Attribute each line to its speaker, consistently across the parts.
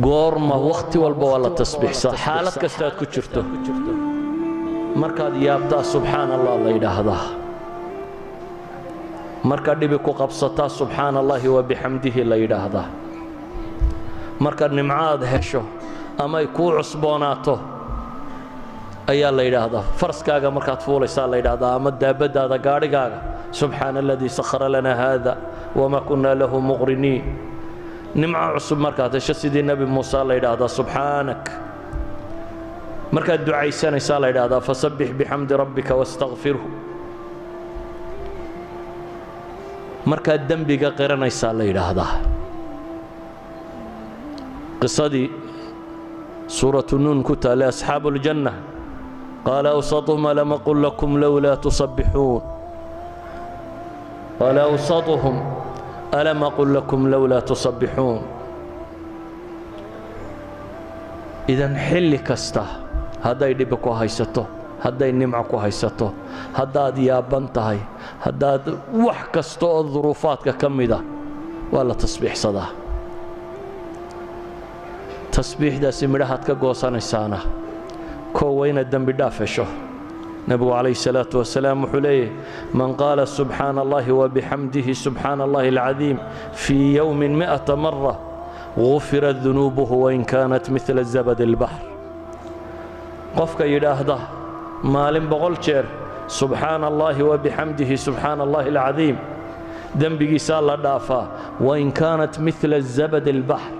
Speaker 1: Goorma? Wakhti walba waa la tasbiixsaa, xaalad kasta aad ku jirto. Markaad yaabtaa, subxaana Allah la yidhaahdaa. Markaad dhibi ku qabsataa, subxaana Allahi wa bixamdihi la yidhaahdaa. Markaad nimco aad hesho ama ay kuu cusboonaato ayaa la yidhaahdaa. Faraskaaga markaad fuulaysaa la yidhaahdaa, ama daabadaada, gaadhigaaga: subxaana aladii sakhara lana haada wamaa kunna lahu muqriniin. Nimco cusub markaad hesho, sidii Nebi Muuse, la yidhaahdaa subxaanak. Markaad ducaysanaysaa la yidhaahdaa: fasabbix bixamdi rabbika wastakfirhu. Markaad dembiga qiranaysaa la yidhaahdaa. Qisadii Suuratu Nuun ku taale, asxaabu اljanna, qaala awsatuhum alam aqul lakum lowlaa tusabbixuun, qaala awsatuhum alam aqul lakum lowlaa tusabbixuun. Idan xilli kasta, hadday dhibi ku haysato, hadday nimco ku haysato, haddaad yaaban tahay, haddaad wax kasta oo duruufaadka ka mida, waa la tasbiixsadaa. Tasbiixdaasi midhahaad ka goosanaysaana, koo waa inaad dembi dhaaf hesho. Nebigu calayhi salaatu wasalaam wuxuu leeyahy: man qaala subxaana Allahi wabixamdihi subxaana Allahi alcadiim fii yowmin 100 mara, gufirat dunuubuhu wain kaanat midla zabad اlbaxr. Qofka yidhaahda maalin 100 jeer subxaana Allahi wabixamdihi subxaana Allahi alcadiim, dembigiisaa la dhaafaa wain kaanat midla zabad اlbaxr,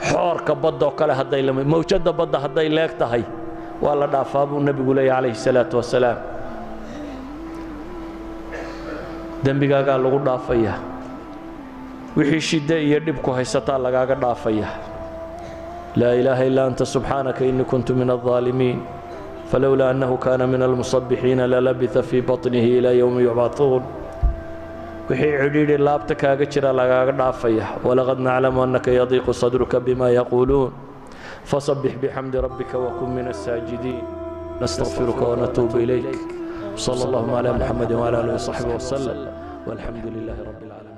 Speaker 1: xoorka badda oo kale hadday la mawjadda badda hadday leeg tahay, waa la dhaafaa buu nebigu leeyahy calayhi salaatu wasalaam. Dembigaagaa lagu dhaafaya, wixii shidde iyo dhibku haysataa lagaaga dhaafaya. Laa ilaaha illaa anta subxaanaka innii kuntu min aldaalimiin. Falowlaa annahu kaana min almusabbixiina lalabitha fii baطnihi ilaa yowmi yubcaثuun. Wixii cidhiidhi laabta kaaga jira lagaaga dhaafaya. Walaqad naclamu annaka yadiiqu sadruka bima yaquuluun, fasabbix bixamdi rabbika wakun min asaajidiin. Nastaqfiruka wanatuubu ilayk. Sala allahuma cala Muxamedi wcala alihi wasaxbi waslem, walxamdu lilaahi rabbi اlcaalamiin.